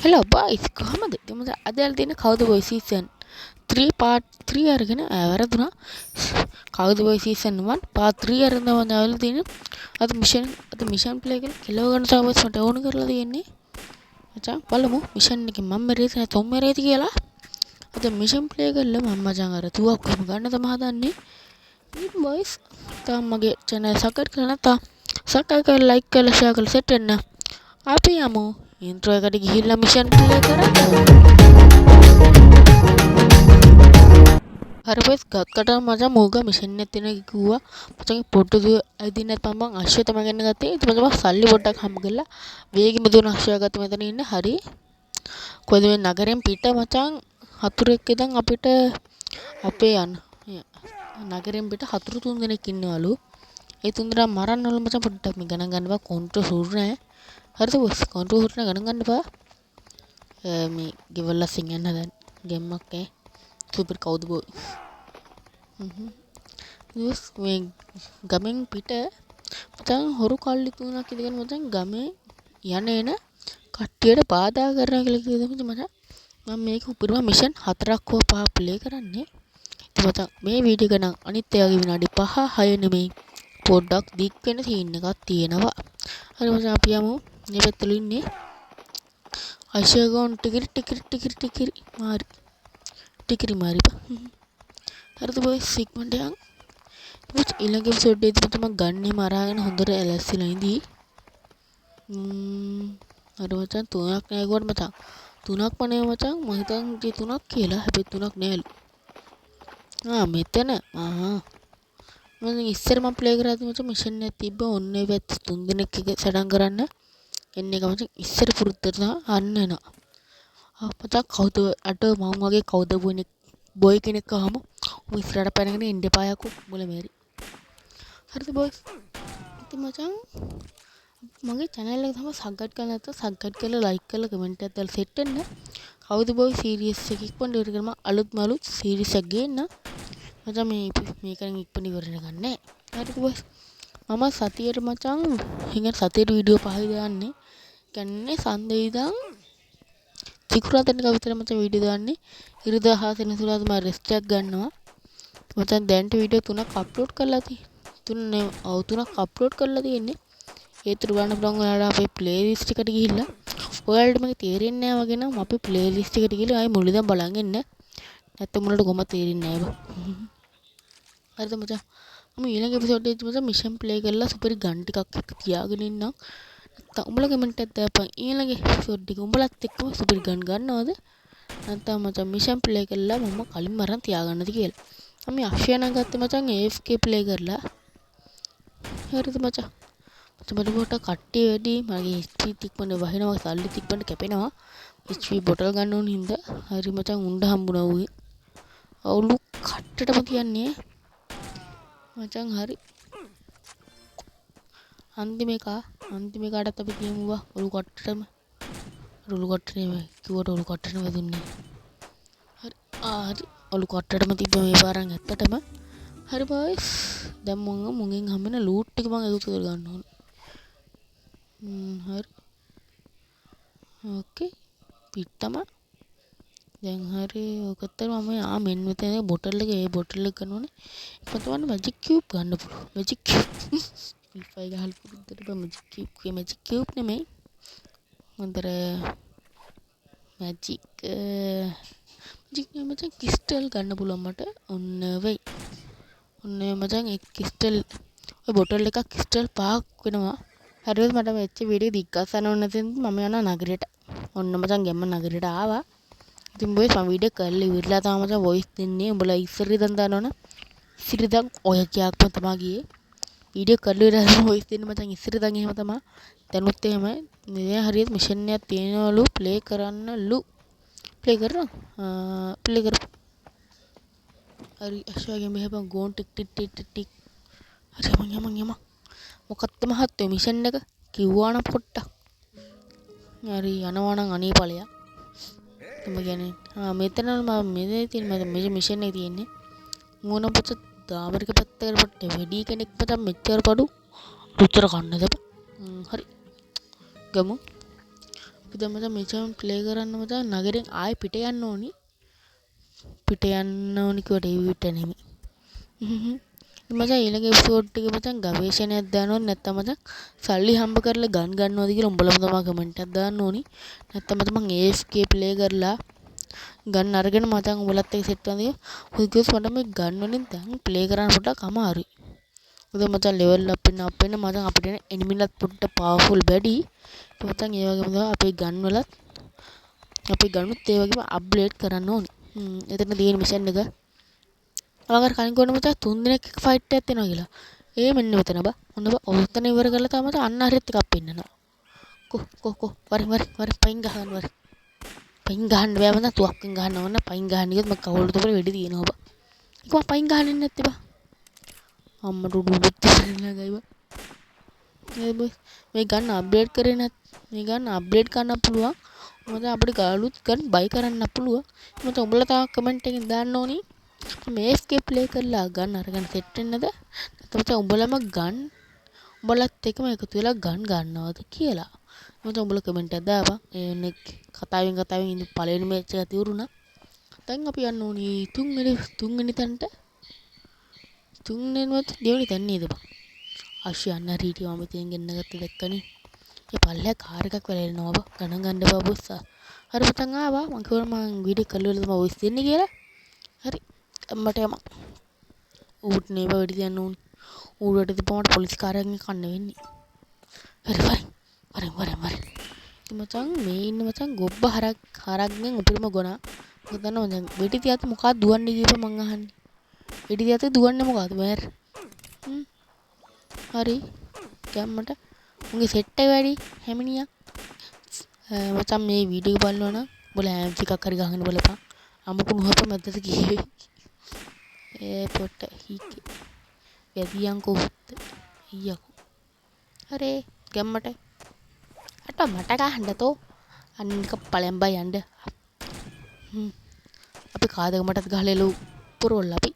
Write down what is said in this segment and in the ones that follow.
Hello boys, කොහමද? ඉතින් මචං අද යාළුවා තියෙන කවුද බොයි සීසන් 3 පාර්ට් 3 අරගෙන වැරදුනා. කවුද බොයි සීසන් 1 පාර්ට් 3 අරගෙන තමයි යාළුවා තියෙන්නේ. අද මිෂන් ප්ලේ කරලා කෙලව ගන්න තමයි බොයිස් මට ඕන කරලා තියෙන්නේ. මචං බලමු මිෂන් එකෙන් මම මැරෙයිද නැත්නම් උන් මැරෙයිද කියලා. අද මිෂන් ප්ලේ කරලා මම මචං අර තුවක්කුවම ගන්න තමයි හදන්නේ. ඉතින් බොයිස් තාම මගේ චැනල් සබ්ස්ක්‍රයිබ් කරලා නැත්නම් සබ්ස්ක්‍රයිබ් කරලා ලයික් කරලා ෂෙයා කරලා සෙට් වෙන්න. අපි යමු ඉන්ට්‍රෝ එකට ගිහිල්ලා මිෂන් ප්ලේ කරන්න. හරි බොයිස්, ගත් කටම මචං මූගා මිෂන් එකක් තියෙනවා කිව්වා. මචං පොඩ්ඩ දුව ඇදින් නැත්නම් මං අශ්වය තමයි ගන්න ගත්තේ. ඉතින් මචං මං සල්ලි පොඩ්ඩක් හම්බ කරලා වේගෙම දුවන අශ්වය ගත්ත මෙතන ඉන්න. හරි. කොහෙද මේ නගරෙන් පිට මචං හතුරෙක් ඉඳන් අපිට අපේ යන නගරෙන් පිට හතුරු තුන් දෙනෙක් ඉන්නවලු. ඒ තුන් දෙනා මරන්න ඕන මචං. පොඩ්ඩක් මේ ගණන් ගන්න බා, කොන්ට්‍රෝල් සුරු නෑ. හරිද බොස්? කොන්ට්‍රෝල් සුරු නෑ, ගණන් ගන්න බා. මේ ගෙවල් ලස්සෙන් යන්න හදන්නේ. ගෙම්මක් ඈ. සුපර් කවුද බොයි? බොස් මේ ගමෙන් පිට මචං හොරු කල්ලි තුනක් ඉඳගෙන මචං ගමේ යන එන කට්ටියට බාධා කරනවා කියලා කිව්වද මචං? මම මේක උපරිම මිෂන් 4ක් හෝ 5ක් ප්ලේ කරන්නේ. ඉතින් මචං මේ වීඩියෝ එක නම් අනිත් එයාගේ විනාඩි 5 6 නෙමෙයි, පොඩ්ඩක් දික් වෙන සීන් එකක් තියෙනවා. හරි මචං අපි යමු. මේ පැත්තවල ඉන්නේ. අශෝකෝන් ටිකිරි ටිකිරි ටිකිරි ටිකිරි මාරි ටිකිරි මාරි බා. හරිද බොයිස්, ඉක්මනට යන්. බොයිස් ඊළඟ එපිසෝඩ් එකේදී මචං මං ගන් එහෙම අරගෙන හොඳට ඇලැස්සිලා ඉඳී. හරි මචං තුනක් නෑ කිව්වට මචං තුනක්ම නෑ මචං. මං හිතන් හිටියේ තුනක් කියලා. හැබැයි තුනක් නෑලු. මෙතන. මං ඉස්සර මං ප්ලේ කරාදී මචං මිෂන් එකක් තිබ්බ. ඔන්න ඔය පැත්ත තුන් දෙනෙක් එක සටන් කරන්න. එන්න එක මචං ඉස්සර පුරුද්දට තමයි අන්න එනවා. මචං කවුද අට මං වගේ කවුද බොයි කෙනෙක් ආවම උඹ ඉස්සරහට පැනගෙන එන්න එපා යකෝ, උඹලා මෙරි. හරිද බොයිස්? ඉතින් මචං මගේ චැනල් එක තමයි සබ්ස්ක්‍රයිබ් කරලා නැත්නම් සබ්ස්ක්‍රයිබ් කරලා ලයික් කරලා කමෙන්ට් එකක් දාලා සෙට් වෙන්න. කවුද බොයි සීරීස් එක ඉක්මනට ඉවර කරලා මං අලුත්ම අලුත් සීරීස් එකක් ගේන්න. මචං මේක නම් ඉක්මනට ඉවර වෙන නෑ. හරිද බොයිස්? මම සතියට මචං හිඟ සතියට වීඩියෝ පහයි දාන්නේ. කියන්නේ සන්දේ ඉඳන් සිකුරාදා වෙනකම් විතර මචං වීඩියෝ දාන්නේ. ඉරිදා හා සෙනසුරාදා මම රෙස්ට් එකක් ගන්නවා. මචං දැන්ට වීඩියෝ තුනක් අප්ලෝඩ් කරලා තියෙන්නේ. තුන නේ, ඔව් තුනක් අප්ලෝඩ් කරලා තියෙන්නේ. ඒ තුන බලන්න පුළුවන් ඔයාලා අපේ ප්ලේලිස්ට් එකට ගිහිල්ලා. ඔයාලට මේක තේරෙන්නේ නෑ වගේ නම් අපේ ප්ලේලිස්ට් එකට ගිහිල්ලා ආයෙ මුල ඉඳන් බලන් එන්න. නැත්නම් උඹලට කොහොමද තේරෙන්නේ නෑ බං. හරිද මචං? මම ඊළඟ එපිසෝඩ් එකේදී මචං මිෂන් ප්ලේ කරලා සුපිරි ගන් ටිකක් එක්ක තියාගෙන ඉන්නම්. නැත්නම් උඹලා කමෙන්ට් එකක් දාපන් ඊළඟ එපිසෝඩ් එක උඹලත් එක්කම සුපිරි ගන් ගන්නවද? නැත්නම් මචං මිෂන් ප්ලේ කරලා මම කලින්ම අරන් තියාගන්නද කියලා. මම මේ අක්ෂය නම් ගත්තේ මචං AFK play කරලා. හරිද මචං? මචං මට පොඩ්ඩක් කට්ටිය වැඩි, මගේ HP ඉක්මනට වහිනවා, සල්ලි ඉක්මනට කැපෙනවා. HP bottle ගන්න ඕන හින්දා. හරි මචං උණ්ඩ හම්බුණා ඌගේ. අවුලු කට්ටටම තියන්නේ මචං. හරි අන්තිම එක, අන්තිම එකාටත් අපි තියමු බා ඔලු කට්ටටම. ඔලු කට්ට නෙමෙයි කිව්වට ඔලු කට්ටටම වැදුන්නේ. හරි හරි ඔලු කට්ටටම තිබ්බ මේ පාරන් ඇත්තටම. හරි බොයිස්, දැන් මං මුගෙන් හම්බෙන ලූට් ටික මං එකතු කර ගන්න ඕන. හරි ඕකේ පිට්ටම දැන් හරි. ඔකත් මම මෙන්න මෙතන බොටල් එක, ඒ බොටල් එක ගන්න ඕනේ. ඊට පස්සේ මැජික් කියුබ් ගන්න පුළුවන්. මැජික් කියුබ් ෆ්‍රී ෆයර් ගහලා පුරුද්දට බෑ. මැජික් කියුබ් කිය මැජික් කියුබ් නෙමෙයි. හොඳට මැජික් නෙමෙයි මචං, ක්‍රිස්ටල් ගන්න පුළුවන් මට. ඔන්න වෙයි. ඔන්න ඔය මචං ඒ ක්‍රිස්ටල් ඔය බොටල් එකක් ක්‍රිස්ටල් පහක් වෙනවා. හරිද මට වෙච්ච වීඩියෝ දිග්ගස්සන්න ඕන නැති හින්දා මම යනවා නගරයට. ඔන්න මචං ගැම්ම නගරයට ආවා. ඉතින් බොයිස් මම වීඩියෝ කරලා ඉවරලා තමයි මචං වොයිස් දෙන්නේ. උඹලා ඉස්සර ඉඳන් දන්නවනේ. ඉස්සර ඉඳන් ඔය කියාක්ම තමයි ගියේ. වීඩියෝ කරලා ඉවරලා වොයිස් දෙන්න මචං ඉස්සර ඉඳන් එහෙම තමයි. දැනුත් එහෙමයි. මේ හරියට මිෂන් එකක් තියෙනවලු ප්ලේ කරන්නලු. ප්ලේ කරනවා. ප්ලේ කරමු. හරි අශ්වයාගෙන් මෙහෙම ගෝන් ටික් ටික් ටික් ටික් ටික්. හරි යමන් යමන් යමන්. මොකක්ද මහත්තයෝ මිෂන් එක කිව්වා නම් පොඩ්ඩක්. හරි යනවා නම් අනේ ඵලයක්. තම කියන්නේ මෙතන මම මෙතන තියෙන මම මේ මිෂන් එක තියෙන්නේ. මූණ පොත දාමරික පැත්තකට පොඩ්ඩක් වැඩි කෙනෙක් මචං මෙච්චර බඩු රුචර කන්නද බං. හරි ගමු. අපි දැන් මචං මිෂන් ප්ලේ කරන්න මචං නගරෙන් ආයෙ පිට යන්න ඕනි. පිට යන්න ඕනි කිව්වට ඒ පිට නෙමෙයි. මචං ඊළඟ එපිසෝඩ් එකේ මචං ගවේෂණයක් දානවද නැත්නම් මචං සල්ලි හම්බ කරලා ගන් ගන්නවද කියලා උඹලම තමා කමෙන්ට් එකක් දාන්න ඕනි. නැත්නම් මචං මං AFK play කරලා ගන් අරගෙන මචං උඹලත් එක්ක සෙට් වෙනවද කියලා. මොකද කිව්වොත් මට මේ ගන් වලින් දැන් ප්ලේ කරන්න පොඩ්ඩක් අමාරුයි. මොකද මචං ලෙවල් අප් වෙන අප් වෙන මචං අපිට එන එනිමිලත් පොඩ්ඩක් පවර්ෆුල් වැඩි. මචං ඒ වගේම තමයි අපේ ගන් වලත් අපේ ගනුත් ඒ වගේම අප්ග්‍රේඩ් කරන්න ඕනි. එතන තියෙන මිෂන් එක. මම අර කලින් කිව්වනේ මචං තුන් දෙනෙක් එක්ක ෆයිට් එකක් තියෙනවා කියලා. ඒ මෙන්න මෙතන බා. ඔන්න බා. ඔතන ඉවර කරලා තමයි මචං අන්න හරියට එකක් පෙන්නනවා. කො කො කො වරින් වරින් වරින් පයින් ගහන්න වරින්. පයින් ගහන්න බෑ මචං, තුවක්කුවෙන් ගහන්න ඕන. පයින් ගහන්න ගියොත් මම කවුරුද කියලා වෙඩි තියෙනවා බා. ඒක මම පයින් ගහන්න ඉන්නේ නැත්තේ බා. අම්මට උඩු උඩුත් ළඟයි බා. ඒ බොයි මේ ගන්න අප්ඩේට් කරේ නැත් මේ ගන්න අප්ඩේට් කරන්න පුළුවන්. මොකද අපිට අලුත් ගන් බයි කරන්න පුළුවන්. මචං උඹලා තව කමෙන්ට් එකකින් දාන්න ඕනි. මේ AFK play කරලා ගන් අරගෙන සෙට් වෙන්නද නැත්නම් මචං උඹලම ගන් උඹලත් එක්කම එකතු වෙලා ගන් ගන්නවද කියලා. මචං උඹලා කමෙන්ට් එකක් දාපන්. ඒ කතාවෙන් කතාවෙන් ඉඳ පළවෙනි මැච් එක ඉවරුණා. දැන් අපි යන්න ඕනි තුන්වෙනි තැනට. තුන්වෙනිවත් දෙවෙනි තැන නේද බං? අශි අන්න හරි හිටියා මම ඉතින් ගෙන්න ගත්ත දැක්කනේ. ඒ පල්ලෙහා කාර් එකක් වැළලෙනවා බං. ගණන් ගන්න එපා බොස්. හරි මචං ආවා. මං කිව්වා මං වීඩියෝ කරලා ඉවරලා තමයි වොයිස් දෙන්නේ කියලා. හරි. මට යමක්. ඌට නේ බං වෙඩි තියන්න ඕනි. ඌට තිබ්බම මට පොලිස් කාරයන් කන්න වෙන්නේ. හරි වරින් වරින් වරින් වරින්. ඉතින් මචං මේ ඉන්න මචං ගොබ්බ හරක්ගෙන් උපරිම ගොනා. මොකද දන්නවද මචං වෙඩි තියද්දි මොකක්ද දුවන්නේ කියපන් මං අහන්නේ. වෙඩි තියද්දි දුවන්නේ මොකක්ද මෑර්? හරි. ගැම්මට උන්ගේ සෙට් එක වැඩි හැමිනියා. මචං මේ වීඩියෝ එක බලනවා නම් උඹලා හැම්ස් එකක් හරි ගහගෙන බලපන්. අමුකුණු හප මැදට ගියේ. ඒ පොට හීකේ. වැදියන් කොහොත්ත. අයියකෝ. හරි ගැම්මට. අට මට ගහන්න තෝ. අන්න එක ඵලයන් බයි යන්න. අපි කාදක මටත් ගහලා එළවු පුරවල අපි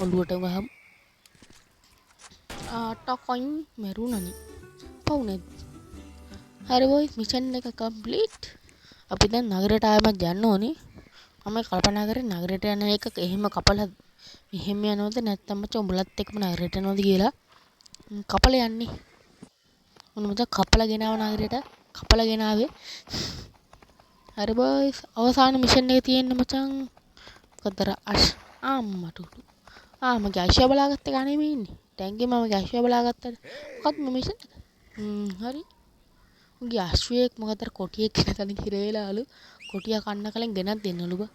ඔළුවට ගහමු. ටොකොයින් මැරුණනේ. පව් නැද්ද? හරි බොයිස් මිෂන් එක කම්ප්ලීට්. අපි දැන් නගරයට ආයෙමත් යන්න ඕනේ. මම කල්පනා කරේ නගරයට යන එක එහෙම කපලා මෙහෙම යනවද නැත්නම් මචං උඹලත් එක්කම නගරයට යනවද කියලා. කපලා යන්නේ. මොන මචං කපලා ගෙනාව නගරයට. කපලා ගෙනාවේ. හරි බොයිස් අවසාන මිෂන් එක තියෙන්නේ මචං. මොකද අර අම්මට උඩු. මගේ අයිෂා බලාගත්ත එක නෙමෙයි ඉන්නේ. ටැංකිය මම මගේ අයිෂා බලාගත්තට. මොකක්ද මේ මිෂන් එක? හරි. උන්ගේ අශ්වයෙක් මොකද අර කොටියෙක් කියන තැන හිර වෙලාලු. කොටියා කන්න කලින් ගෙනත් දෙන්නලු බා.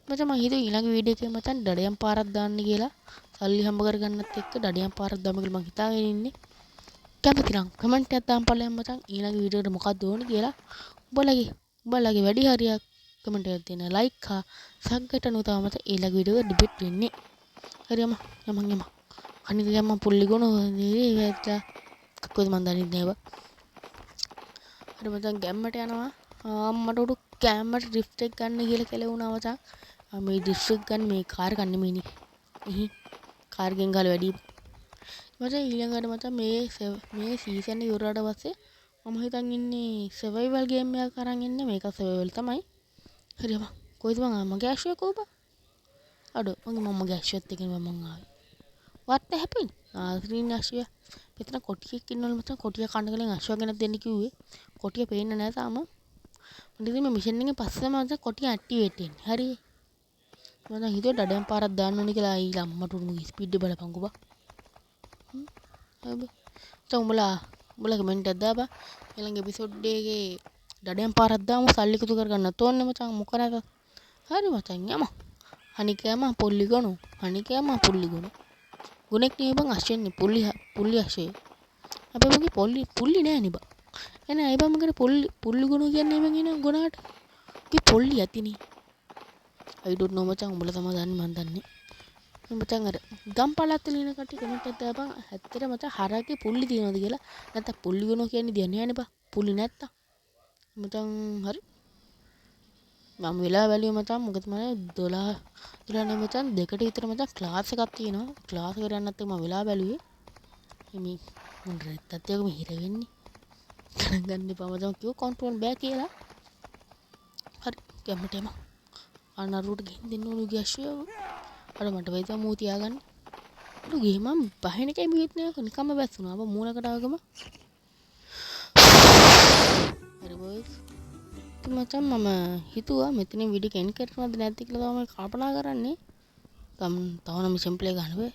මචං මං හිතුවේ ඊළඟ වීඩියෝ එකේ මචං දඩයම් පාරක් දාන්න කියලා. සල්ලි හම්බ කරගන්නත් එක්ක දඩයම් පාරක් දාමු කියලා මං හිතාගෙන ඉන්නේ. කැමති නම් කමෙන්ට් එකක් දාන්න පල්ලෙහාන් මචං ඊළඟ වීඩියෝ එකට මොකක්ද ඕනේ කියලා. උඹලගේ වැඩි හරියක් කමෙන්ට් එකක් දෙන්න. ලයික් හා සබ් එකට අනුව තමයි මචං ඊළඟ වීඩියෝ එක ඩිබේට් වෙන්නේ. හරි යමන් යමන් යමන්. අනිත් යමන් පුල්ලි ගොනෝ නේ වැටලා. කොහොමද මං දන්නේ නෑ බා. හරි මචං ගැම්මට යනවා. අම්මට උඩු ගැම්මට ඩ්‍රිෆ්ට් එක ගන්න කියලා කෙලවුණා මචං. මේ ඩ්‍රිෆ්ට් එක ගන්න මේ කාර් එක නෙමෙයිනේ. ඉහි කාර් එකෙන් ගාලා වැඩි. මචං ඊළඟට මචං මේ සීසන් එක ඉවර වුණාට පස්සේ මම හිතන් ඉන්නේ සර්වයිවල් ගේම් එකක් අරන් එන්න. මේක සර්වයිවල් තමයි. හරි බං. කොයිද බං මගේ ඇෂ්ව කො බං? අඩෝ මගේ මම්මගේ ඇෂ්වත් එක්ක නේ මං ආවේ. What the happened? Screen ඇෂ්ව. මෙතන කොටියෙක් ඉන්නවලු මචං. කොටිය කන්න කලින් ඇෂ්ව ගෙනත් දෙන්න කිව්වේ. කොටිය පේන්නේ නෑ තාම. මට ඉතින් මේ මිෂන් එකෙන් පස්සේ තමයි මචං කොටිය ඇක්ටිවේට් වෙන්නේ. හරි. මම දැන් හිතුවා ඩඩයන් පාරක් දාන්න ඕනේ කියලා. අයිී අම්මට උණු ස්පීඩ් එක බලපන්කෝ බං. හරි බං. මචං උඹලා කමෙන්ට් එකක් දාපන්. ඊළඟ එපිසෝඩ් එකේ ඩඩයන් පාරක් දාමු. සල්ලි එකතු කරගන්න තෝන්නේ මචං. මොක නැත. හරි මචං යමන්. අනිකෑම පුල්ලි ගොනු. අනිකෑම පුල්ලි ගොනු. ගුණෙක් නෙවෙයි බං අශ්වින්නේ පුල්ලි අශ්වය. අපේ මගේ පුල්ලි නෑ නේ බං. එන අය බං මගේ පුල්ලි ගොනු කියන්නේ බං එන ගොනාට. කි පොල්ලි ඇතිනේ. I don't know මචං උඹලා තමයි දන්නේ මං දන්නේ. මචං අර ගම් පළාත් වල ඉන්න කට්ටිය කමෙන්ට් එකක් දාපන්. ඇත්තට මචං හරකේ පුල්ලි තියනවද කියලා. නැත්තම් පුල්ලි ගොනු කියන්නේ දියන්නේ නෑනේ බං. පුල්ලි නැත්තම්. මචං හරි. මම වෙලා බැලුවේ මචං මොකද මම 12 නේ මචං දෙකට විතර මචං ක්ලාස් එකක් තියෙනවා. ක්ලාස් එකට යන්නත් එක්ක මම වෙලා බැලුවේ. මේ මොන රෙද්දත් එක්ක මේ හිර වෙන්නේ. ගණන් ගන්න එපා මචං. කිව්ව කවුන්ටර් බෑ කියලා. හරි, ගැම්මට එමන්. අර නරුවට ගිහින් දෙන්න ඕන උගේ අශ්වයව. අර මට වෙයි තම මූ තියාගන්න. අර ගිහින් මං බහින එකයි මියුට් නෑ, නිකම්ම බැස්සුනා. අප මූණකට ආවගම. හරි බොයිස්. ඉතින් මචං මම හිතුවා මෙතනින් වීඩියෝ එක එන්ඩ් කරනවද නැද්ද කියලා තමයි කල්පනා කරන්නේ. තව නම් මිෂන් ප්ලේ ගන්න බෑ.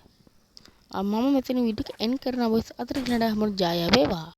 මම මෙතනින් වීඩියෝ එක එන්ඩ් කරනවා බොයිස්. අතට ගිහලා හැමෝටම ජය වේවා.